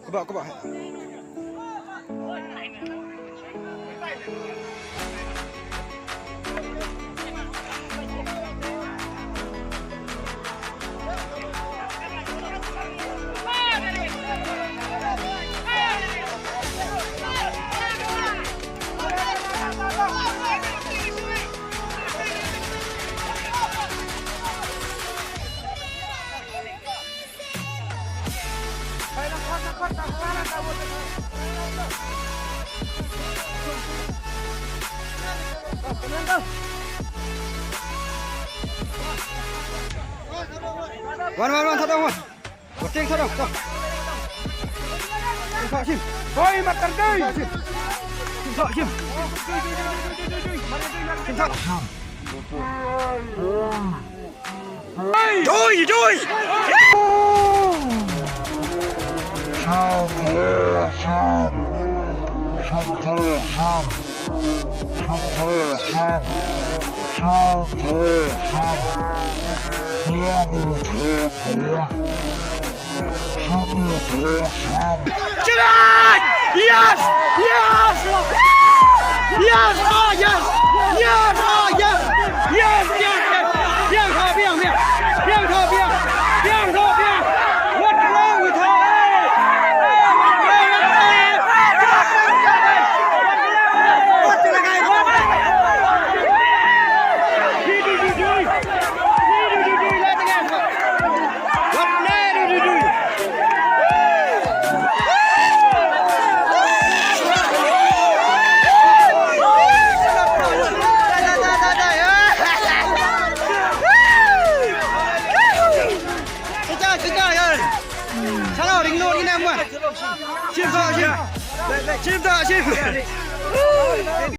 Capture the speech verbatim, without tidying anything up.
Kaba, kaba. Wan, wan, wan, thadong, wan. Wan, ting, thadong, thadong. Ting, thadong, shim. Hoi, matar dei. Ting, thadong, shim. Ting, thadong, shim. Ting, thadong, shim. Dui, dui. Yes! Yes! Yes! Oh, yes! Yes! Oh, yes! Yes, yes, yes! Biang, biang, biang! Biang, biang, biang! Biang, biang, biang! What's wrong with her? Hey! Hey, what the hell? What the hell? What the hell? What the hell? What the hell?